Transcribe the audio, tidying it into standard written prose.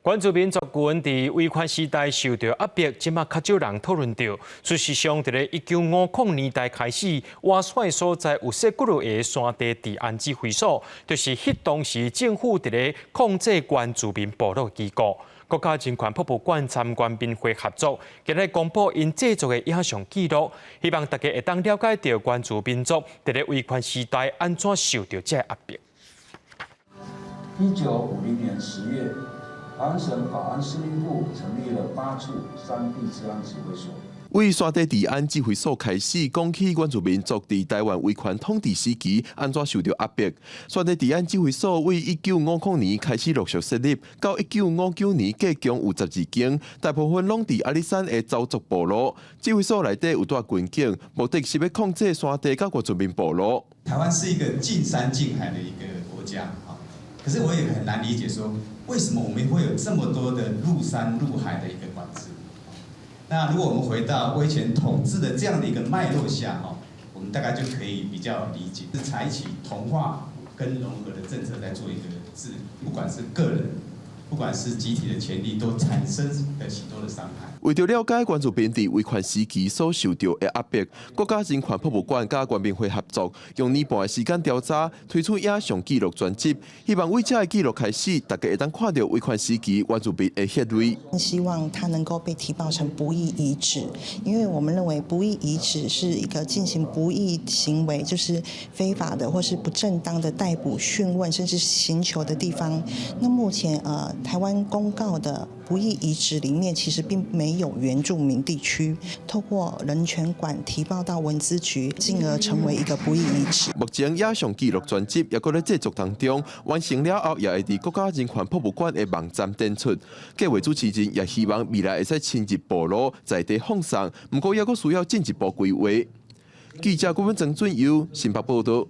原住民族群佇威權時代受著壓迫，這馬較少人討論著。事實上，佇咧1950年代開始，倚山的所在有設幾落个山地治安指揮所，就是彼當時政府佇咧控制原住民部落的機構。國家人權博物館參原民會合作，今日公布𪜶製作的影像記錄，希望大家會當了解著原住民族佇咧威權時代按怎受著這个壓迫。 1950年10月，台灣省保安司令部成立了八處山地治安指揮所。為山地治安指揮所開始講起原住民族佇台灣威權統治時期按怎受著壓迫。山地治安指揮所為1950年開始陸續設立，到1959年計共有12間，大部分攏佇阿里山的鄒族部落。指揮所內底有帶軍警，目的是欲控制山地佮原住民部落。台灣是一個近山近海的一個國家，可是我也很難理解說，為什麼我們會有這麼多的入山入海的一個管制？那如果我們回到威權統治的這樣的一個脈絡下，哈，我們大概就可以比較理解，是採取同化跟融合的政策在做一個治理，不管是個人，不管是集體的權利，都產生了許多的傷害。為著了解原住民佇威權時期所受著的壓迫，國家人權博物館佮原民會合作，用年半的時間調查，推出影像記錄專輯，希望為這个記錄開始，大家會當看著威權時期原住民的血淚。希望它能夠被提報成不義遺址，因為我們認為不義遺址是一個進行不義行為，就是非法的或是不正當的逮捕、訊問甚至刑求的地方。那目前台灣公告的不義遺址裡面，其實並沒有原住民地區。透過人權館提報到文資局，進而成為一個不義遺址。目前影像記錄專輯猶閣咧製作當中，完成了後也會佇國家人權博物館的網站展出。計劃主持人也希望未來會使親入部落在地放送，毋過猶閣需要進一步規劃。記者郭文曾俊佑新北報道。